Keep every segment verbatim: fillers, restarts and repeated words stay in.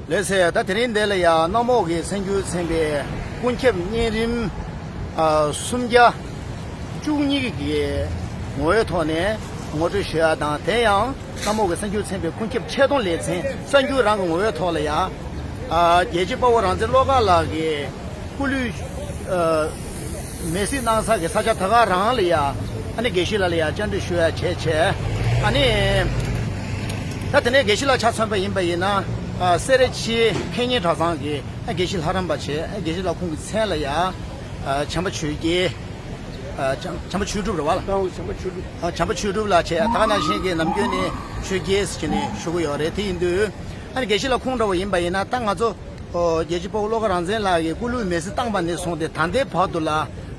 ལགས་སེ། ད་དེ་རིང་འདི་ལ་ཡང་གནམ་འོག་གི་གསར་འགྱུར་ཚན་པའི་ཀུན་ཁྱབ་གཉན་རིམ་ཨ་སུམ་བརྒྱ་བཅུ་གཉིས་ཀྱི་ངོ་བོའི་ཐོག་ནས་ངོ་སྤྲོད་ཞུ་ཡ་དང་། དེ་ཡང་གནམ་འོག་གི་གསར་འགྱུར་ཚན་པའི་ཀུན་ཁྱབ་ཆེད་གཏོང་ལེ་ཚན་གསར་འགྱུར་རང་གི་ངོ་བོའི་ཐོག་ལ་ཡང་ཨ་རྒྱལ་གཅེས་དཔའ་བོ་རང་བཙན་བློ་དགའ་ལགས་ཀྱི་སྐུ་ལུས་ཨ་མེར་སྲེག་གནང་ས་གི་ས་ཆ་ད་ག་རང་ལ་ཡ་ཨ་ནི་དགེ་བཤེས་ལགས་ལ་ཡ་བཅར་འདྲི་ཞུ་ཡ་བྱས་བྱས། ཨ་ནི་ད་དེ་ནས་དགེ་བཤེས་ལགས་ཆ་མཚོན་པ་ཡིན་པ་ཡིན་ན་ཨ་སེ་ར་བྱེས་ཕན་སྙན་གྲྭ་ཚང་གི་ཨ་དགེ་བཤེས་ལྷ་རམས་པ་བྱས། ཨ་དགེ་བཤེས་ལགས་ཁོང་གི་མཚན་ལ་ཡ་ཨ་བྱམས་པ་ཆོས་རྒྱལ། ཨ་བྱམས་བྱམས་པ་ཆོས་གྲུབ་རེད་བ་ལ། ད་འོ་བྱམས་པ་ཆོས་གྲུབ། ཨ་བྱམས་པ་ཆོས་གྲུབ་ལགས་བྱས། ད་ག་ནང་བཞིན་གྱི་ནམ་རྒྱུན་ནས་ཆོས་རྒྱལ་ཟེར་གྱི་ནས་ཞུ་གི་ཡོད་རེད། དེ་ཡིན་དུས་ཨ་ནི་དགེ་བཤེས་ལགས་ཁོང་འདྲ་བོ་ཡིན་པ་ཡིན་ན་ད་ང་ཚོ་ཨོ་རྒྱལ་གཅེས་དཔའ་བོ་བློ་དགའ་རང་བཙན་ལགས་ཀྱི་སྐུ་ལུས་མེར་སྲེག་བཏང་པ་ནས་བཟུང་སྟེ་ད་ལྟའི་བར་དུ་ལ་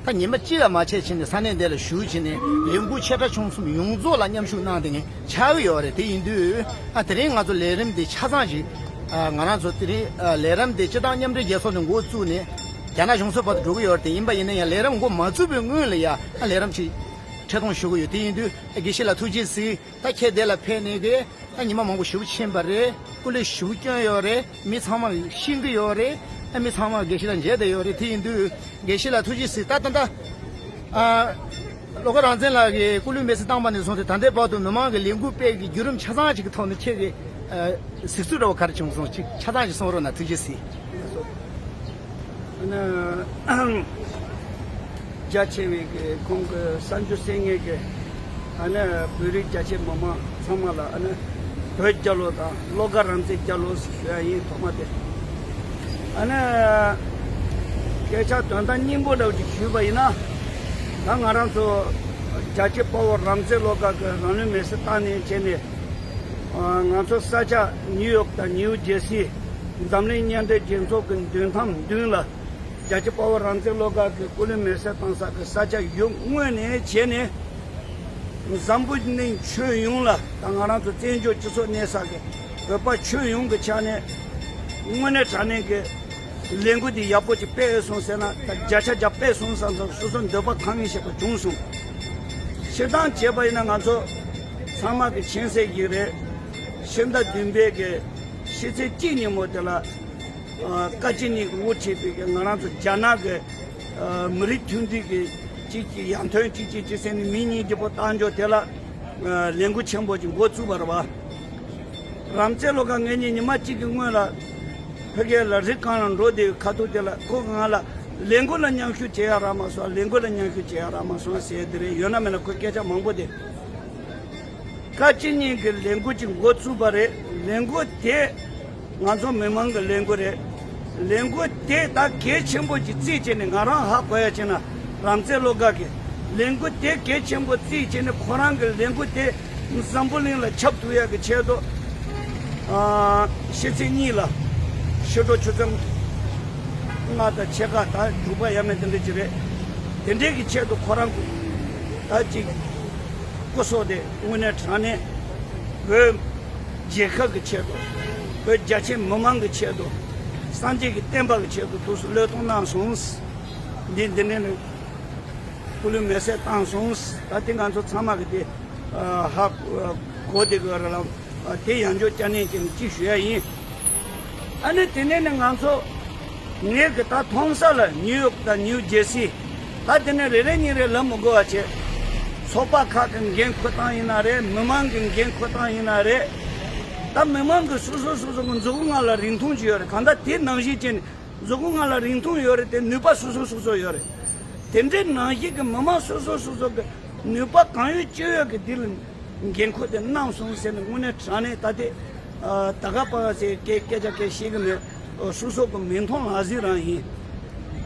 ད་ཉི་མ་གཅིག་ལ་མ་ཆད་བྱས་ནས་ས་གནས་འདི་ལ་བཞུགས་བྱས་ནས་ལས་འགུལ་ཆེ་ཕྲ་ཆུང་གསུམ་ཡོངས་རྫོགས་ལ་མཉམ་ཞུགས་གནང་སྟེ་ངས་ཆགས་ཀྱི་ཡོད་རེད། དེ་ཡིན་དུས་ཨ་དེ་རིང་ང་ཚོ་ལས་རིམ་འདི་ཆ་ཚང་ཞིག་ཨ་ང་རང་ཚོ་དེ་རིང་ཨ་ལས་རིམ་འདི་སྤྱི་བཏང་མཉམ་འབྲེལ་རྒྱལ་ཚོགས་ནས་འགོ་བཙུགས་ནས་རྒྱ་ནག་གཞུང་ཚབ་བར་དུ་འགྲོ་གི་ཡོད་རེད། དེ་ཡིན་པ་ཡིན་ན་ཡང་ལས་རིམ་འགོ་མ་བཙུགས་པའི་སྔོན་ལ་ཡང་ཨ་ལས་རིམ་ཞིག་འཕྲོད་གཏོང་ཞུ་གི་ཡོད། དེ་ཡིན་དུས་ཨ་དགེ་བཤེས་ལགས་ཐུགས་རྗེ་གཟིགས། ད་ཁྱེད་འདི་ལ་ཕེབས་ནས་གི་ད་ཉི་མ་མང་པོ་ཞེ་པོ་ཕྱིན་པ་རེད། སྐུ་ལུས་ཞེ་པོ་སྐྱོན་ཡོད་རེད། མི་ཚང་མ་ཤེས་ཀྱི་ཡོད་རེད། ཨ་མི་ཚང་མ་དགེ་བཤེས་ལགས་མཇལ་བསྡད་ཡོད་རེད། དེ་ཡིན་དུས་དགེ་བཤེས་ལགས་ཐུགས་རྗེ་གཟིགས། ད་ད་ད་ཨ་བློ་དགའ་རང་བཙན་ལགས་ཀྱིས་སྐུ་ལུས་མེར་སྲེག་བཏང་པ་ནས་བཟུང་སྟེ་ད་ལྟའི་བར་དུ་མི་མང་གི་ལས་འགུལ་སྤེལ་གྱི་བརྒྱུད་རིམ་ཆ་ཚང་ཞིག་གི་ཐོག་ནས་ཁྱེད་ཀྱི་ཨ་གཟིགས་ཚུལ་འདྲ་བོ་ག་རེ་བྱུང་སོང་། ཅིག་ཆ་ཚང་ཞིག་གསུང་རོགས་གནང་། ཐུགས་རྗེ་གཟིགས། ཨ་ནི་རྒྱ་ཆེ་བའི་གི་ཁོང་གི་གསར་འགྱུར་གསན་མཁན་གི་ཨ་ནི་བོད་རིགས་རྒྱ་ཆེ་མི་མང་ཚང་མ་ལ་ཨ་ནི་བོད་རྒྱལ་ལོ་དང་བློ་དགའ་རང་བཙན་རྒྱལ་ལོ་ཞུ་ཡ་ཡིན། ཐོག་མ་དེ་ཨ་ནི་སྐད་ཆ་དོན་དག་སྙིང་པོ་འདྲ་བོ་ཅིག་ཞུས་པ་ཡིན་ན། ད་ང་རང་ཚོ་རྒྱལ་གཅེས་དཔའ་བོ་རང་བཙན་བློ་དགའ་གི་རང་ལུས་མེར་སྲེག་བཏང་ནས་བྱས་ནས་ང་ཚོ་ས་ཆ་ནིའུ་ཡོག་དང་ནིའུ་ཇེར་སི་འཛམ་གླིང་མཉམ་འབྲེལ་རྒྱལ་ཚོགས་ཀྱི་མདུན་ཐང་མདུན་ལ་རྒྱལ་གཅེས་དཔའ་བོ་རང་བཙན་བློ་དགའ་གི་སྐུ་ལུས་མེར་སྲེག་བཏང་ས་གི་ས་ཆ་ཡོངས་དངོས་ནས་བྱས་ནས། འཛམ་བུ་གླིང་ཁྱོན་ཡོངས་ལ་ད་ང་རང་ཚོ་བཙན་བྱོལ་སྤྱི་ཚོགས་གནས་ས་གི་བོད་པ་ཁྱོན་ཡོངས་ཀྱི་ཆ་ནས་དངོས་གནས་དྲང་གནས་ཀྱི་ལས་འགུལ་འདི་ཡག་པོ་ཅིག་སྤེལ་སོང་ཟེར་ན། ད་བརྒྱ་ཆ་བརྒྱ་སྤེལ་སོང་བསམ་སོང་། སོ་སོ་འདོད་པ་ཁེངས་ཤེས་པ་བྱུང་སོང་། སྤྱིར་བཏང་བྱས་པ་ཡིན་ན་ང་ཚོ་ཚང་མ་གི་མཁྱེན་གསལ་ཞིག་རེད། ཕྱི་ཟླ་བདུན་པའི་གི་ཕྱི་ཚེས་གཅིག་ཉིན་མོ་དེ་ལ་ཨ་བཀའ་སྤྱི་གཉིས་ཀྱིས་དབུ་ཁྲིད་པའི་གི་ང་རང་ཚོ་རྒྱ་ནག་གི་ཨ་མི་རིགས་མཐུན་སྒྲིལ་གྱི་གཅིག་གི་ཡར་ཐོན་གཅིག་གཅིག་གཅིག་ཟེར་ནས་མི་གཉིས་ཀྱི་པོ་བཏང་འཇོག་དེ་ལ་ཨ་ལས་འགུལ་ཆེན་པོ་ཅིག་འགོ་བཙུགས་པ་རེད་བ། རང་བཙན་བློ་དགའ་ངེད་གཉིས་ཉི་མ་གཅིག་གི་སྔོན་ལ་ཕ་གི་ལ་རི་སྒང་ལ་འགྲོ་བསྡད་པའི་ཁ་ཐུག་དེ་ལ་ཁོ་ང་ལ་ལས་འགུལ་ལ་མཉམ་ཞུགས་བྱེད་ཡ་རག་མ་སོང་། ལས་འགུལ་ལ་མཉམ་ཞུགས་བྱེད་ཡ་རག་མ་སོང་ཟེར་དེ་རེད། ཡོད་ན་མེད་ན་ཁོ་སྐད་ཆ་མང་པོ་དེ། བཀའ་སྤྱི་གཉིས་ཀྱི་ལས་འགུལ་ཅིག་འགོ་བཙུགས་པ་རེད། ལས་འགུལ་དེ་ང་ཚོ་མི་མང་གི་ལས་འགུལ་རེད། ལས་འགུལ་དེ་ད་གལ་ཆེན་པོ་ཅིག་བརྩིས་བྱས་ནས་ང་རང་ཧ་གོ་ཡ་བྱས་ན་རང་བཙན་བློ་དགའ་གི་ལས་འགུལ་དེ་གལ་ཆེན་པོ་བརྩིས་བྱས་ནས་ཁོ་རང་གི་ལས་འགུལ་དེ་འཛམ་བུ་གླིང་ལ་ཁྱབ་ཐུབ་ཡ་གི་ཆེད་དུ་ཨ་ཕྱི་ཚེས་གཉིས་ལ་ཕྱི་དྲོ་ཆུ་ཚོད་ལྔ་དང་ཕྱེད་ཀ་དང་དྲུག་པ་ཡ་མེད་དེ་འདྲ་ཅིག་རེད། དེ་འདྲའི་གི་ཆེད་དུ་ཁོ་རང་ད་ཅིག་སྐུ་སྲོག་དེ་དངོས་གནས་དྲང་གནས་བོད་རྒྱལ་ཁབ་ཀྱི་ཆེད་དུ། བོད་རྒྱ་ཆེ་མི་མང་གི་ཆེད་དུ། སངས་རྒྱས་ཀྱི་བསྟན་པ་གི་ཆེད་དུ་ཐུགས་སུ་བློས་གཏོང་གནང་སོང་། འདི་འདི་ནས་ནི་སྐུ་ལུས་མེར་སྲེག་བཏང་སོང་། ད་དེ་ང་ཚོ་ཚང་མ་གི་དེ་ཧ་གོ་བསྡད་དགོས་རེད་ལ། དེ་ཡང་བསྐྱར་བསྐྱར་ནན་བྱས་ནས་ཅིག་ཞུ་ཡ་ཡིན། ཨ་ནི་དེ་ནས་ནི་ང་ཚོ་ངས་གི་ད་མཐོང་ས་ལ་ནིའུ་ཡོག་དང་ནིའུ་ཇེར་སི། ད་དེ་ནས་རེ་རེ་གཉིས་རེ་ལབ་མི་དགོས་པ་བྱས། ཚོགས་པ་ཁག་གི་འགན་འཁུར་སྟངས་ཡིན་ན་རེད། མི་མང་གི་འགན་འཁུར་སྟངས་ཡིན་ན་རེད། ད་མི་མང་གི་སོ་སོ་སོ་སོ་གི་མཛུབ་གུ་ལྔ་ལ་རིང་ཐུང་ཅིག་ཡོད་རེད། གང་ལྟར་དེ་ནང་བཞིན་བྱས་ནས་མཛུབ་གུ་ལྔ་ལ་རིང་ཐུང་ཡོད་རེད་དེ། ནུས་པ་སོ་སོ་སོ་སོ་ཡོད་རེད། དེ་འདྲའི་ནང་བཞིན་གི་མི་མང་སོ་སོ་སོ་སོ་གི་ནུས་པ་གང་ཡོད་ཅི་ཡོད་ཀྱི་འདི་ལ་འགན་འཁུར་དེ་གནང་སོང་ཟེར་ནས་དངོས་གནས་དྲང་གནས་ད་ལྟའི་ད་ག་པ་ཟེར་སྐད་སྐད་ཆ་སྐད་བཤད་གི་མེད། སོ་སོ་གི་མིག་མཐོང་ལག་ཟིན་རང་ཡིན།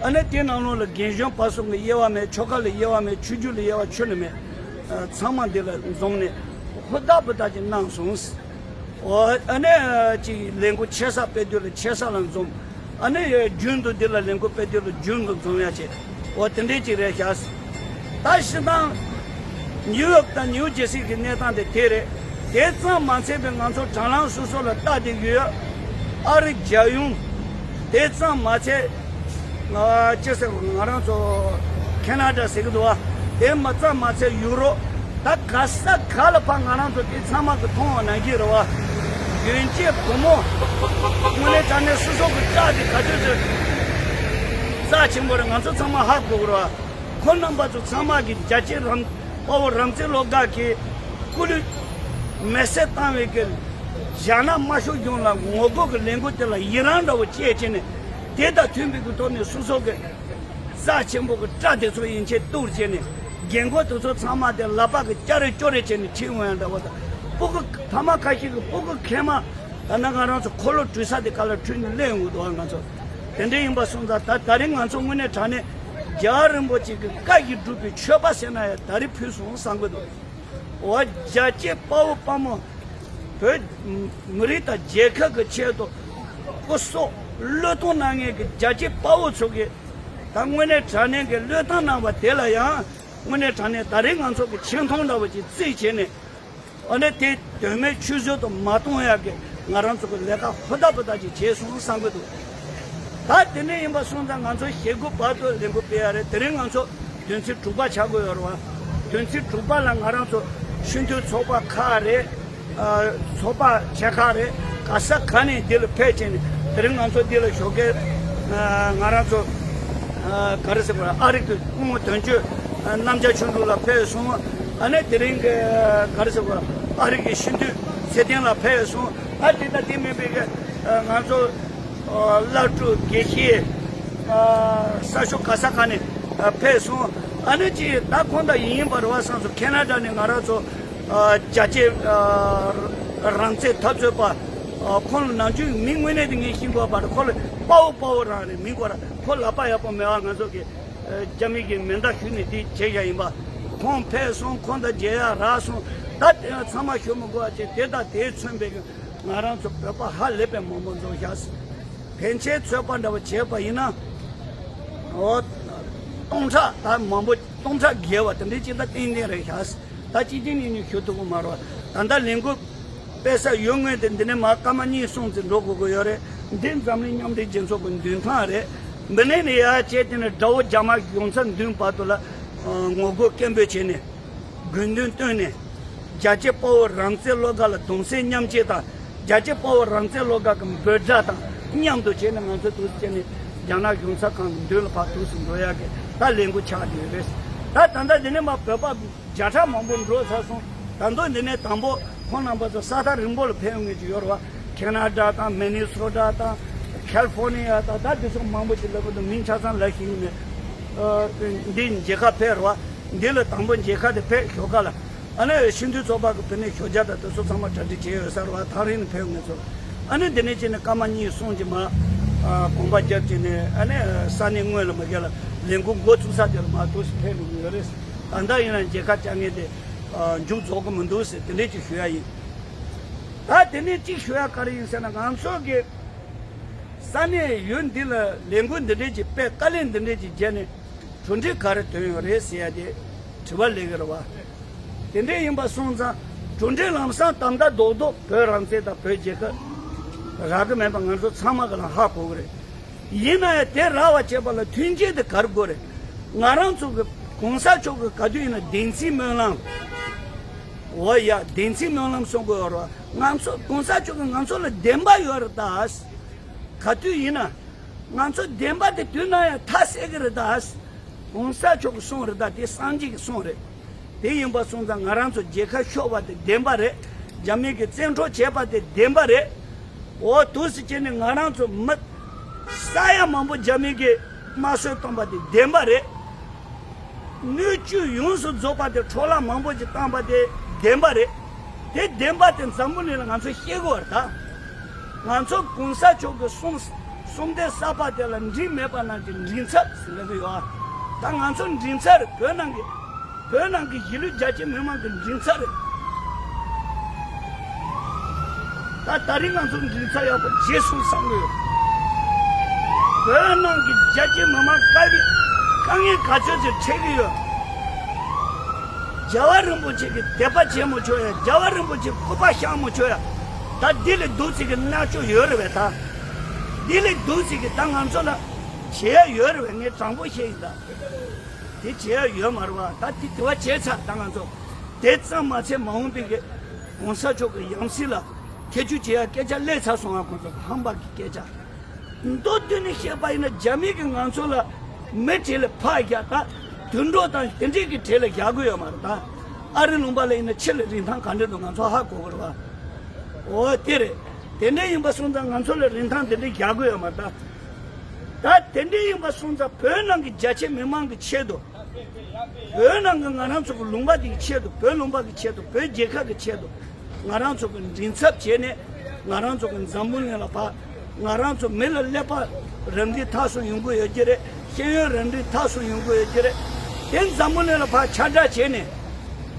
ཨ་ནི་དེ་ནང་ལོགས་ལ་རྒན་གཞོན་བར་གསུམ་གི་དབྱེ་བ་མེད། ཆོལ་ཁ་ལ་དབྱེ་བ་མེད། ཆོས་བརྒྱུད་ལ་དབྱེ་བ་ཆོས་ལ་མེད། ཚང་མ་འདི་ལ་འཛོམས་ནས་ཧུར་ཐག་འབད་ཐག་ཅིག་གནང་སོང་། ཨོ་ཨ་ནི་ཅིག་ལས་འགུལ་ཆེ་ས་སྤེལ་དུས་ལ་ཆེ་ས་ལ་འཛོམས། ཨ་ནི་རྒྱུན་དུ་འདི་ལ་ལས་འགུལ་སྤེལ་དུས་ལ་རྒྱུན་དུ་འཛོམས་ཡ་བྱེད། ཨོ་དེ་འདྲས་ཅིག་རེད་ཤག་ད་སྤྱིར་བཏང་ནིའུ་ཡོག་དང་ནིའུ་ཇེར་སི་གི་གནས་སྟངས་དེ་དེ་རེད། དེ་ཙམ་མ་ཚད་པའི་ང་ཚོ་དྲ་ལམ་སོ་སོ་ལ་ལྟ་བསྡད་ཡོད། ཨ་རི་རྒྱལ་ཡོངས། དེ་ཙམ་མ་ཚད། ང་ཅི་ཟེར་ང་རང་ཚོ་ཁེ་ན་ཌ་ཟེར་གི་འདུག་བ། དེ་མ་ཙམ་མ་ཚད་ཡུ་རོབ། ད་ག་ས་ག་ལ་ཕར་ང་རང་ཚོ་དེ་ཚང་མ་གི་མཐོང་བ་ནང་བཞིན་རེད་བ། གྱོན་ཆས་བུ་མོ། དངོས་གནས་དྲང་གནས་སོ་སོ་གི་སྐྲ་དེ་ག་ཚོད་ཚོད་རྩ་ཆེན་པོ་རེད། ང་ཚོ་ཚང་མ་ཧ་གོ་གི་རེད་བ། ཁོ་རྣམ་པ་ཚོ་ཚང་མ་གི་རྒྱ་ཆེ་རམ་དཔའ་བོ་རང་བཙན་བློ་དགའ་གི་སྐུ་ལུས་མེ་སྲེག་བཏང་བའི་གི་རྒྱ་ནག་དམར་ཤོག་གཞུང་ལ་ངོ་རྒོལ་གི་ལས་འགུལ་དེ་ལ་ཡི་རང་འདྲ་བོ་བྱས་བྱས་ནས་དེ་དང་མཐུན་པའི་གི་ཐོག་ནས་སོ་སོ་གི་རྩ་ཆེན་པོ་གི་སྐྲ་དེ་ཚོ་ཡན་ཆད་གཏུབ་བྱས་ནས་རྒན་རྒོན་དེ་ཚོ་ཚང་མ་དེ་ལག་པ་གི་སྐྱ་རེ་ཅོ་རེ་བྱས་ནས་ཁྲིད་འོང་ཡ་འདྲ་བོ་དང་། སྤུ་གུ་ཕ་མ་ཁ་ཤས་ཀྱི་སྤུ་གུ་མཁལ་མ། ད་ནི་ང་རང་ཚོ་འཁོར་ལོ་བྲུས་ས་དེ་ག་ལ་བྲུས་ནས་སླེབས་ཡོང་གི་འདུག་ང་ཚོ་དེ་འདྲ་ཡིན་པ་སོང་ཙང་། ད་ད་རིང་ང་ཚོ་དངོས་གནས་དྲང་གནས་རྒྱལ་བ་རིན་པོ་ཆེ་གི་བཀའ་བཞིན་སྒྲུབ་པའི་མཆོད་པ་ཟེར་ན་ཡང་ད་རེས་ཕུལ་སོང་བསམ་གི་འདུག་འོ་རྒྱལ་གཅེས་དཔའ་བོ་དཔའ་མོ། བོད་མི་རིགས་དང་རྒྱལ་ཁབ་ཀྱི་ཆེད་དུ་སྐུ་སྲོག་བློས་གཏོང་གནང་མཁན་གྱི་རྒྱལ་གཅེས་དཔའ་བོ་ཚོ་གིས་ད་དངོས་གནས་དྲང་གནས་ཀྱི་བློས་བཏང་གནང་བ་དེ་ལ་ཡང་དངོས་གནས་དྲང་གནས་ད་རེས་ང་ཚོ་གི་ཆེ་མཐོང་འདྲ་བོ་ཅིག་བརྩིས་བྱས་ནས། འོ་ན་དེ་དོན་མེད་ཆུད་ཟོས་དུ་མ་གཏོང་ཡག་གི་ང་རང་ཚོ་གི་ལས་ཀ་ཧུར་ཐག་ཧུར་ཐག་ཅིག་བྱས་སོང་བསམ་གི་འདུག་ད་དེ་འདྲ་ཡིན་པ་སོང་ཙང་ང་ཚོ་ཞེ་དགུ་བར་དུ་ལས་འགུལ་སྤེལ་ཡ་རེད། དེ་རིང་ང་ཚོ་དོན་ཚན་དྲུག་པ་ཆགས་དགོས་ཡོད་རེད་བ། དོན་ཚན་དྲུག་པ་ལ་ང་རང་ཚོ་སྤྱི་འཐུས་ཚོགས་པ་ཁག་རེད། ཨ། ཚོགས་པ་ཆེ་ཁག་རེད། ག་ས་ག་ནས་འདི་ལ་ཕེབས་བྱས་ནས་དེ་རིང་ང་ཚོ་འདི་ལ་ཞོགས་ཀས། ཨ། ང་རང་ཚོ། ཨ། ག་རེ་ཟེར་དགོས། ཨ་རིག་གི་སྐུ་ངོ་དོན་གཅོད། ཨ། རྣམ་རྒྱལ་ཆོས་འབྲུག་ལགས་ཕེབས་སོང་། ཨ་ནི་དེ་རིང་གི་ག་རེ་ཟེར་དགོས། ཨ་རིག་གི་སྤྱི་འཐུས་ཚེ་བརྟན་ལགས་ཕེབས་སོང་། ཨ། དེ་དང་དེ་མིན་པའི་གི་ང་ཚོ་བླ་སྤྲུལ་དགེ་བཤེས། ཨ། ས་ཕྱོགས་ག་ས་ག་ནས་ཕེབས་སོང་། ཨ་ནི་ཅིག་ད་ཁོང་དང་ཡིན་ཡིན་པ་རེད་བ་བསམ་སོང་། ཁེ་ན་ཌ་ནས་ང་རང་ཚོ། ཨ། རྒྱལ་གཅེས། ཨ། རང་བཙན་འཐབ་རྩོད་པ། ཨ། ཁོང་ལ་ནམ་རྒྱུན་མིང་དངོས་གནས་དེ་ངས་ཤེས་དགོས་པ་རེད། ཁོ་ལ་དཔའ་བོ་དཔའ་བོ་རང་རེད། མིང་ཁོ་ར་ཁོ་ལག་པ་ཡག་པོ་མེད་པ་ང་ཚོ་གི། ཨ། རྒྱ་མི་གི་མེ་མདའ་གཞུས་ནས་དེ་བྱས་བཞག་ཡིན་པ། ཁོང་ཕེབས་སོང་། ཁོང་དང་མཇལ་ཡག་རག་སོང་། ད་དེ་ཚང་མ་ཞུ་མི་དགོས་པ་བྱས། དེ་དང་དེས་མཚོན་པའི་ང་རང་ཚོ་བོད་པ་ཧ་ལས་པའི་མང་པོ་འཛོམས་བཞག་ཟིན། ཕན་ཆད་ཚོད་དཔག་འདྲ་བ་བྱས་པ་ཡིན་ན། འོ། སྟོང་ཕྲག་ད་མང་པོ། སྟོང་ཕྲག་བརྒལ་བ་དེ་འདྲའི་ཅིག་ད་ཏན་ཏན་རེད་ཤག་ད་གཅིག་གཅིག་གཉིས་གཉིས་ཞུ་ཐུབ་ཀྱི་མ་རེད། ད་ལྟ་ལས་འགུལ་སྤེལ་ས་ཡོད་ངོས་དེ་འདི་ནས་མར་སྐར་མ་གཉིས་གསུམ་ཙམ་འགྲོ་དགོས་ཀྱི་ཡོད་རེད། འདི་འཛམ་གླིང་མཉམ་འབྲེལ་རྒྱལ་ཚོགས་ཀྱི་མདུན་ཐང་རེད། འདི་ནས་ནི་ཡར་བྱས་དེ་ནས་དགྲ་བོ་རྒྱ་དམར་གཞུང་ཚབ་མདུན་བར་དུ་ལ་ངོ་རྒོལ་སྐད་འབོད་བྱས་ནས། དགོས་འདུན་བཏོན་ནས། རྒྱལ་གཅེས་དཔའ་བོ་རང་བཙན་བློ་དགའ་ལ་གདུང་སེམས་མཉམ་སྐྱེད་དང་། རྒྱལ་གཅེས་དཔའ་བོ་རང་བཙན་བློ་དགའ་གི་འབོད་སྒྲ་དང་མཉམ་དུ་བྱས་ནས་ང་ཚོ་འདུག་སེ་བྱས་ནས་རྒྱ་ནག་གཞུང་ཚབ་ཁང་གི་མདུན་ལ་ཕར་འདུག་སེ་འགྲོ་ཡག་གི་ད་ལས་འགུལ་ཆགས་བསྡད་ཡོད་རེད། ད་ད་ལྟ་འདི་ནས་མར་བོད་པ་བརྒྱ་ཕྲག་མང་པོ་འགྲོ་ཚར་སོང་། ད་དུང་འདི་ནས་དང་པོ་ཁོང་རྣམ་པ་ཚོ་ས་ཐག་རིང་པོ་ལ་ཕེབས་ཡོང་མཁན་ཅིག་ཡོད་རེད་བ། ཁེ་ན་ཌ་དང་མི་ནི་སོ་ཊ་དང་ཁལ་ཧྥོ་ནི་ཡ་དང་ད་འདི་ཚོ་མང་པོ་ཅིག་ལབ་དགོས་འདུག་མིང་ཆ་ཚང་ལབ་ཤེས་ཀྱི་མེད། ཨ། འདི་མཇལ་ཁ་ཕེབས་རེད་བ། འདི་ལ་དང་པོ་མཇལ་ཁ་དེ་ཕེབས་ཞོགས་ཀ་ལ། ཨ་ནི་སྤྱི་འཐུས་ཚོགས་པ་གི་བུད་མེད་ཞོགས་ཇ་དང་དེ་ཚོ་ཚང་མ་གྲ་སྒྲིག་བྱས་ཡོད་ས་རེད་བ། ཐག་རིང་ནས་ཕེབས་ངེས་ཚོ། ཨ་ནི་འདི་ནས་བྱས་ནས་སྐར་མ་གཉིས་གསུམ་ཅིག་མར། ཨ། གོམ་པ་བརྒྱབ་བྱས་ནས་ཨ་ནི་ས་གནས་དངོས་ལ་མ་བརྒལ་ལ་ལས་འགུལ་འགོ་བཙུགས་ས་དེ་ལ་མར་འདུག་སེ་ཕེབས་འགྲོ་གི་ཡོད་རེད། ད་ལྟ་ཡིན་ན་མཇལ་ཁ་བཅར་མཁན་དེ། ཨ། མཇུག་རྫོགས་ཀྱི་མི་འདུག་ཟེར་དེ་འདྲས་ཅིག་ཞུ་ཡ་ཡིན། ད་དེ་ནས་གཅིག་ཞུ་ཡ་ག་རེ་ཡིན་ཟེར་ན། ང་ཚོ་གི་ས་གནས་ཡུལ་འདི་ལ་ལས་འགུལ་འདི་འདྲས་ཅིག་སྤེལ། དཀའ་ལས་འདི་འདྲས་ཅིག་བརྒྱབ་ནས་གྲུབ་འབྲས་ག་རེ་ཐོན་ཡོད་རེད་ཟེར་ཡ་དེ་དྲི་བ་སླེབས་ཀྱི་རེད་བ། དེ་འདྲས་ཡིན་པ་སོང་ཙང་གྲུབ་འབྲས་ལམ་སང་ད་ལྟ་རྡོག་རྡོག་བོད་རང་བཙན་དང་བོད་རྒྱལ་ཁབ་རག་གི་མེད་པ་ང་ཚོ་ཚང་མ་གི་ལ་ཧ་གོ་གི་རེད། ཡིན་ན་ཡང་དེ་རག་པ་བྱེད་པ་ལ་མཐུན་རྐྱེན་དེ་ག་རེ་དགོས་རེད། ང་རང་ཚོ་གི་གོང་ས་མཆོག་གི་ག་དུས་ཡིན་ན་བདེན་ཚིག་སྨོན་ལམ། འོ་ཡ། བདེན་ཚིག་སྨོན་ལམ་གསུང་དགོས་ཡོད་རེད་བ། ང་ཚོ་གོང་ས་མཆོག་གིས་ང་ཚོ་ལ་བདེན་པ་ཡོད་རེད་ད། ག་དུས་ཡིན་ན། ང་ཚོ་བདེན་པ་དེ་དུས་ན་ཡང་མཐའ་གསལ་གི་རེད་ད། གོང་ས་མཆོག་གི་གསུང་རེད་ད། དེ་སངས་རྒྱས་ཀྱི་གསུང་རེད། དེ་ཡིན་པ་སོང་ཙང་ང་རང་ཚོ་མཇལ་ཁ་ཤོར་བ་དེ་བདེན་པ་རེད། རྒྱ་མི་གིས་བཙན་འཕྲོག་བྱས་པ་དེ་བདེན་པ་རེད། འོ་འདུག་སེ་བྱས་ནས་ང་རང་ཚོ་མི་ས་ཡ་མང་པོ་རྒྱ་མི་གིས་དམར་གསོད་བཏང་པ་དེ་བདེན་པ་རེད། སྣོད་བཅུད་ཡོངས་སུ་རྫོགས་པ་དེ་འཕྲོ་བརླག་མང་པོ་ཅིག་བཏང་པ་དེ་བདེན་པ་རེད། དེ་བདེན་པ་དེ་འཛམ་བུ་གླིང་ལ་ང་ཚོས་ཤེས་དགོས་པ་རེད་ད། ང་ཚོ་གོང་ས་མཆོག་གི་གསུང་གསུང་སྡེ་གསར་པ་དེ་ལ་འགྲིག་མེད་པ་རྣམས་ཀྱི་མགྲིན་ཚབ་ཟེར་ལབ་ཀྱི་ཡོད་ཨ། ད་ང་ཚོ་མགྲིན་ཚབ་རེད། བོད་ནང་གི་བོད་ནང་གི་གཞིས་ལུས་རྒྱ་ཆེ་མི་མང་གི་མགྲིན་ཚབ་རེད། ད་ད་རིང་ང་ཚོ་མགྲིན་ཚབ་ཡག་པོ་བྱས་སོང་བསམ་གི་ཡོད། བོད་ནང་གི་རྒྱ་ཆེ་མི་མང་དཀའ་ལས་དཀའ་ངལ་ག་ཚོད་ཅིག་འཕྲད་ཀྱི་ཡོད། རྒྱལ་བ་རིན་པོ་ཆེ་གི་དད་པ་བྱེད་མི་ཆོག་ཡ། རྒྱལ་བ་རིན་པོ་ཆེ་སྐུ་པར་བཞག་མི་ཆོག་ཡ། ད་འདི་ལས་སྡུག་ཅིག་གི་མནར་གཅོད་ཡོད་རེད་པས་ད། འདི་ལས་སྡུག་ཅིག་གི་ད་ང་ཚོ་ལ་བྱེད་ཡ་ཡོད་རེད་པས། ངས་དྲང་པོ་བཤད་ཡིན་ད། དེ་བྱེད་ཡ་ཡོད་མ་རེད་བ། ད་དེ་དེ་བ་བྱས་ཚར་ད་ང་ཚོ། དེ་ཙམ་མ་ཚད་མ་འོངས་པའི་གི་གོང་ས་མཆོག་གི་ཡང་སྲིད་ལ་ ཐེ་ཇུས་བྱེད་ཡ་སྐད་ཆ་སླེབས་ཚར་སོང་ང་། ཁོང་ཚོ་ཧམ་པ་གི་སྐད་ཆ། མདོར་བསྡུས་ནས་བཤད་པ་ཡིན་ན་རྒྱ་མི་གིས་ང་ཚོ་ལ་མི་གྲས་ལ་ཕར་བཞག་ད་དུད་འགྲོ་དང་དེ་འདྲས་ཀྱི་གྲས་ལ་བཞག་གི་ཡོད་མ་རེད། ད་ཨ་རི་ལུང་པ་ལ་ཡིན་ན་ཕྱི་ལ་རིན་ཐང་ག་འདྲས་འདུག་ང་ཚོ་ཧ་གོ་གི་རེད་བ། འོ་དེ་རེད། དེ་འདྲས་ཡིན་པ་སོང་ཙང་ང་ཚོ་ལ་རིན་ཐང་དེ་འདྲས་བཞག་གི་ཡོད་མ་རེད། ད་ད་དེ་འདྲས་ཡིན་པ་སོང་ཙང་བོད་ནང་གི་རྒྱ་ཆེ་མི་མང་གི་ཆེད་དུ། བོད་ནང་གི་ང་རང་ཚོ་གི་ལུང་པ་འདི་གི་ཆེད་དུ། བོད་ལུང་པ་གི་ཆེད་དུ། བོད་རྒྱལ་ཁབ་ཀྱི་ཆེད་དུ། ང་རང་ཚོ་གི་མགྲིན་ཚབ་བྱས་ནས་ང་རང་ཚོ་གི་འཛམ་བུ་གླིང་ལ་ཕར། ང་རང་ཚོ་མི་ལ་ཀླད་པ་རབ་འབྲིང་ཐག་སུ་ཡོང་གི་ཡོད་ཀྱི་རེད། ཤེས་ཡོན་རབ་འབྲིང་ཐག་སུ་ཡོང་གི་ཡོད་ཀྱི་རེད། དེ་འཛམ་བུ་གླིང་ལ་ཕར་ཁྱབ་བསྒྲགས་བྱས་ནས།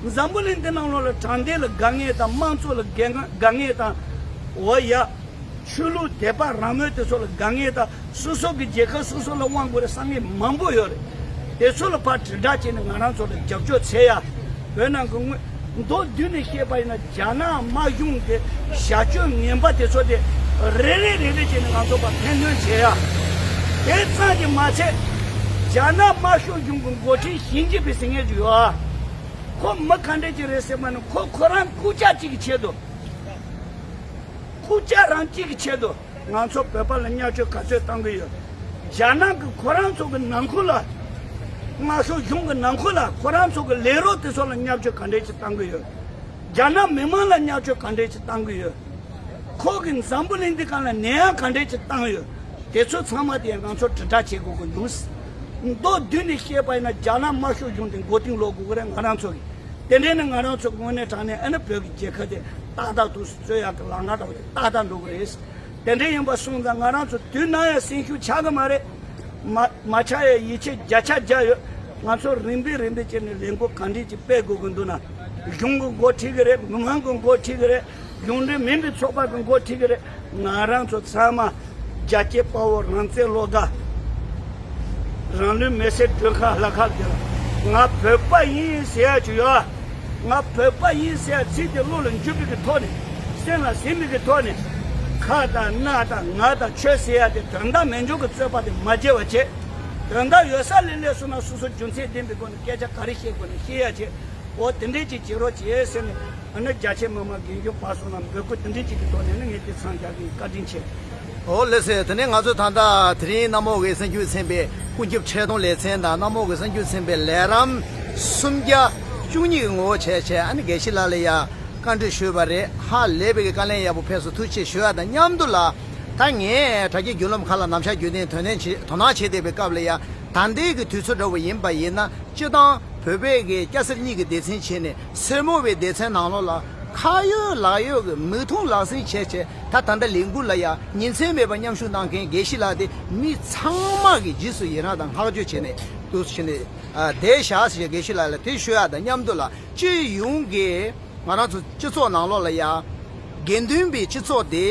འཛམ་བུ་གླིང་འདི་ནང་ལོགས་ལ་དྲང་བདེན་ལ་དགའ་ངེས་དང་། དམངས་གཙོ་ལ་དགའ་ངེས་དང་། འོ་ཡ། ཆོས་ལུགས་དད་པ་རང་མོས་དེ་ཚོ་ལ་དགའ་ངེས་དང་། སོ་སོ་གི་རྒྱལ་ཁབ་སོ་སོ་ལ་དབང་དགོས་རེད་བསམ་མཁན་མང་པོ་ཡོད་རེད། དེ་ཚོ་ལ་ཕར་དྲིལ་བསྒྲགས་བྱས་ནས་ང་རང་ཚོ་ལ་རྒྱབ་སྐྱོར་བྱེད་ཡ། བོད་ནང་གི་དངོས། མདོར་བསྡུས་ནས་བཤད་པ་ཡིན་ན་རྒྱ་ནག་དམར་གཞུང་གི་བྱ་སྤྱོད་ངན་པ་དེ་ཚོ་དེ་རེ་རེ་རེ་རེ་བྱས་ནས་ང་ཚོ་ཕར་ཐེར་འདོན་བྱེད་ཡ། དེ་ཙམ་གྱིས་མ་ཚད། རྒྱ་ནག་དམར་ཤོག་གཞུང་གི་འགོ་ཁྲིད་ཞི་ཅིན་ཕིང་ཟེར་མཁན་ཅིག་ཡོད། ཁོ་མི་ག་འདྲས་ཅིག་རེད་ཟེར་བ་ནི། ཁོ་ཁོ་རང་རྐུབ་བཀྱག་གཅིག་གི་ཆེད་དུ། རྐུབ་བཀྱག་རང་གཅིག་གི་ཆེད་དུ་ང་ཚོ་བོད་པ་ལ་བརྙས་བཅོས་ག་ཚོད་བཏང་གི་ཡོད། རྒྱ་ནག་གི་ཁོ་རང་ཚོ་གི་ནང་ཁུལ་ལ། དམར་ཤོག་གཞུང་གི་ནང་ཁུལ་ལ་ཁོ་རང་ཚོ་གི་ལས་རོགས་དེ་ཚོ་ལ་བརྙས་བཅོས་ག་འདྲས་ཅིག་བཏང་གི་ཡོད། རྒྱ་ནག་མི་མང་ལ་བརྙས་བཅོས་ག་འདྲས་ཅིག་བཏང་གི་ཡོད། ཁོ་གིས་འཛམ་བུ་གླིང་འདི་སྒང་ལ་ནད་ཡམས་ག་འདྲས་ཅིག་བཏང་ཡོད། དེ་ཚོ་ཚང་མ་དེ་ང་ཚོ་དྲིལ་བསྒྲགས་བྱེད་དགོས་ཀྱི་འདུག། མདོར་བསྡུས་ནས་བཤད་པ་ཡིན་ན་རྒྱ་ནག་དམར་ཤོག་གཞུང་དེ་མགོ་རྟིང་སློག་དགོས་ཀྱི་རེད་ང་རང་ཚོ་གིས། དེ་འདྲས་ནི་ང་རང་ཚོ་དངོས་གནས་དྲང་གནས་ཨ་ནི་བོད་ཀྱི་རྒྱལ་ཁབ་དེ་ཏག་ཏག་ཏུ་རྩོད་ཡག་གི་ལམ་ཁ་འདྲ་བོ་དེ་ཏག་ཏག་འགྲོ་གི་རེད། དེ་འདྲས་ཡིན་པ་སོང་ཙང་ང་རང་ཚོ་དུས་ནམ་ཡང་སེམས་ཤུགས་ཆག་གི་མ་རེད། མ་མ་ཆག་ཡ་ཡིད་ཆེས་བརྒྱ་ཆ་བརྒྱ་ཡོད། ང་ཚོ་རིམ་པས་རིམ་པས་བྱས་ནས་ལས་འགུལ་གང་འདྲས་ཅིག་སྤེལ་དགོས་ཀྱི་འདུག་ན། གཞུང་གི་འགོ་ཁྲིད་ཀྱི་རེད། མི་མང་གི་འགོ་ཁྲིད་ཀྱི་རེད། གཞུང་འབྲེལ་མིན་པའི་ཚོགས་པ་གི་འགོ་ཁྲིད་ཀྱི་རེད། ང་རང་ཚོ་ཚང་མ་རྒྱལ་གཅེས་དཔའ་བོ་རང་བཙན་བློ་དགའ། རང་ལུས་མེར་སྲེག་སྒྲོལ་དཀར་ལྷ་ཁང་དེ་ལ། ང་བོད་པ་ཡིན་ཟེར་ཡ་ཅིག་ཡོད། ང་བོད་པ་ཡིན་ཟེར་ཡ་ཚིག་དེ་བློ་ལ་འཇུག་པའི་གི་ཐོག་ནས། སེམས་ལ་ཟིན་པའི་གི་ཐོག་ནས། ཁ་དང་སྣ་དང་ངག་དང་ཆོས་ཟེར་ཡ་དེ་དོན་དག་མེད་འཇོག་གི་རྩོད་པ་དེ་མ་བྱེད་པ་བྱེད། དོན་དག་ཡོད་ས་ལས་སླེབས་སོང་ན་སོ་སོ་རྒྱུ་མཚན་ལྡན་པའི་སྒོ་ནས་སྐད་ཆ་ག་རེ་བཤད་དགོས་ན་བཤད་ཡ་བྱེད། འོ་དེ་འདྲས་ཅིག་བྱེད་རོགས་བྱེད་ཟེར་ནས། ཨ་ནི་རྒྱ་ཆེ་མི་མང་རྒན་གཞོན་བར་གསུམ་ལ་འབོད་སྐུལ་དེ་འདྲས་ཅིག་གི་ཐོག་ནས་ནི་ངས་དེ་མཚམས་བཞག་གི་ཡིན། བཀའ་དྲིན་ཆེ། འོ་ལགས་སེ། དེ་ནས་ང་ཚོ་ད་ལྟ་དེ་རིང་གནམ་འོག་གི་གསར་འགྱུར་ཚན་པའི་ཀུན་ཁྱབ་ཆེད་དོན་ལེ་ཚན་དང་། གནམ་འོག་གི་གསར་འགྱུར་ཚན་པའི་ལས་རིམ་སུམ་བརྒྱ་བཅུ་གཉིས་ཀྱི་ངོ་བོ་བྱས་བྱས། ཨ་ནི་དགེ་བཤེས་ལགས་ལ་ཡ་བཀའ་འདྲི་ཞུས་པ་རེད། ཧ་ལས་པའི་གི་དཀའ་ལས་ཡག་པོ་ཕེབས་སོང་། ཐུགས་རྗེ་ཆེ་ཞུ་ཡ་དང་མཉམ་དུ་ལ། ད་ངས་དྲ་རྒྱའི་བརྒྱུད་ལམ་ཁག་ལ་ནམ་ཞག་བརྒྱུད་དེ་དོ་སྣང་བྱེད་དོ་སྣང་བྱེད་བསྡད་པའི་སྐབས་ལ་ཡ། ད་ལྟའི་གི་དུས་ཚོད་འདྲ་བོ་ཡིན་པ་ཡིན་ན། སྤྱིར་བཏང་བོད་པའི་གི་སྐྱ་སེར་གཉིས་ཀྱི་སྡེ་ཚན་བྱས་ནས་སེར་མོ་བའི་སྡེ་ཚན་ནང་ལོགས་ལ་ཁ་ཡོད་ལག་ཡོད་ཀྱི་མིག་མཐོང་ལག་ཟིན་བྱས་བྱས། ད་ད་ལྟ་ལས་འགུལ་ལ་ཡ་ཉིན་མཚན་མེད་པར་མཉམ་ཞུགས་གནང་མཁན་དགེ་བཤེས་ལགས་དེ་མི་ཚང་མ་གི་རྗེས་སུ་ཡི་རངས་དང་བསྔགས་བརྗོད་བྱས་ནས་འདུག་བྱས་ནས། ཨ། བསྡད་བཞག་ཟེར། དགེ་བཤེས་ལགས་ལ་དེ་ཞུ་ཡ་དང་མཉམ་དུ་ལ། སྤྱི་ཡོངས་ཀྱི་ང་རང་ཚོ་སྤྱི་ཚོགས་ནང་ལོགས་ལ་ཡ་དགེ་འདུན་པའི་སྤྱི་ཚོགས་དེ།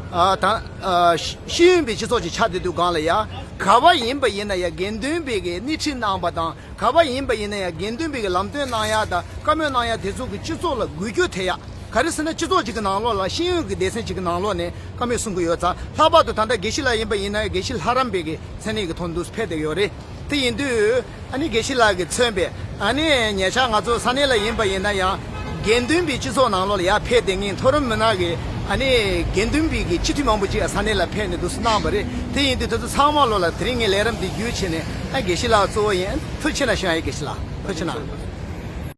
ཨ། ད། ཨ། ཤེས་ཡོན་པའི་སྤྱི་ཚོགས་ཅིག་ཆགས་བསྡད་དུས་སྒང་ལ་ཡ། ག་བ་ཡིན་པ་ཡིན་ན་ཡ་དགེ་འདུན་པའི་གི་སྣེ་ཁྲིད་གནང་བ་དང་། ག་བ་ཡིན་པ་ཡིན་ན་ཡང་དགེ་འདུན་པའི་གི་ལམ་སྟོན་གནང་ཡ་དང་བཀའ་མོལ་གནང་ཡ་དེ་ཚོ་གི་སྤྱི་ཚོགས་ལ་འགུལ་སྐྱོད་ཐེབས་ཡ། ག་རེ་ཟེར་ན་སྤྱི་ཚོགས་གཅིག་གི་ནང་ལོགས་ལ། ཤེས་ཡོན་གི་སྡེ་ཚན་གཅིག་གི་ནང་ལོགས་ནས་བཀའ་མོལ་གསུང་གི་ཡོད་ཙང་། ལྷག་པར་དུ་ད་ལྟ་དགེ་བཤེས་ལགས་ཡིན་པ་ཡིན་ན་ཡང་དགེ་བཤེས་ལྷ་རམས་པའི་གི་མཚན་གནས་ཀྱི་ཐོག་འདུག་ཕེབས་བསྡད་ཡོད་རེད། དེ་ཡིན་དུས་ཨ་ནི་དགེ་བཤེས་ལགས་ཀྱིས་མཚོན་པའི། ཨ་ནི་ཉེ་ཆར་ང་ཚོ་ས་གནས་ལ་ཡིན་པ་ཡིན་ན་ཡང་དགེ་འདུན་པའི་སྤྱི་ཚོགས་ནང་ལོགས་ལ་ཡར་ཕེབས་བསྡད་མཁན་མཐོ་རིམ་མི་སྣ་གི། ཨ་ནི་དགེ་འདུན་པའི་གི་སྤྱི་འཐུས་མང་པོ་ཅིག་ས་གནས་ལ་ཕེབས་ནས་འདུག་སེ་གནང་བ་རེད། དེ་ཡིན་དུས་དེ་ཚོ་ཚང་མ་ལོགས་ལ་དེ་རིང་ངས་ལས་རིམ་འདི་བརྒྱུད་བྱས་ནས། ཨ། དགེ་བཤེས་ལགས་གཙོ་བོ་ཡིན། ཐུགས་རྗེ་ཆེ་གནང་ཞུ་ཡ་ཡིན། དགེ་བཤེས་ལགས་ཐུགས་རྗེ་གནང་།